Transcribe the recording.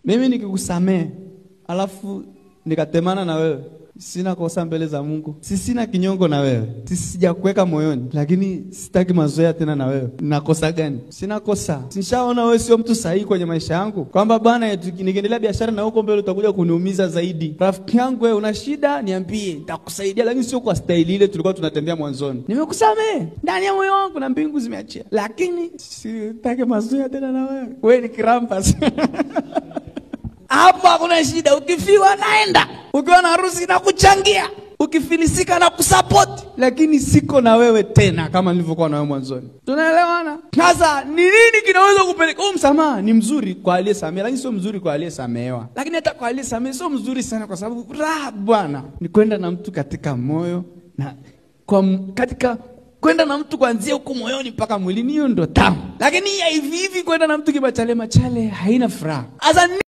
Mimi nikikusamehe alafu nikatemana na wewe, sina kosa mbele za Mungu. Sina kinyongo na wewe. Sijakuweka moyoni, lakini sitaki mazoea tena na wewe. Na kosa gani? Sina kosa. Nishaona wewe sio mtu sahihi kwenye maisha yangu. Kwamba bwana, nikiendelea biashara na huko mbele utakuja kuniumiza zaidi. Rafiki yangu wewe, una shida niambie, nitakusaidia, lakini sio kwa staili ile tulikuwa tunatembea mwanzoni. Nimekusamehe ndani ya moyo wangu na mbingu zimeachia. Lakini sitaki mazoea tena na wewe. Wewe ni kirampas. Hapo hakuna shida, ukifiwa naenda. Ukiwa na harusi na kuchangia, ukifilisika na kusupport, lakini siko na wewe tena kama nilivyokuwa na wewe mwanzoni. Tunaelewana? Sasa ni nini kinaweza kupeleka huu msamaha? Ni mzuri kwa aliyesamehe, lakini sio mzuri kwa aliyesamehewa. Lakini hata kwa aliyesamehe sio mzuri sana, kwa sababu raha bwana ni kwenda na mtu katika moyo na kwa katika kwenda na mtu kuanzia huko moyoni mpaka mwilini, hiyo ndo tamu. Lakini ya hivi hivi kwenda na mtu kimachale machale haina furaha. Sasa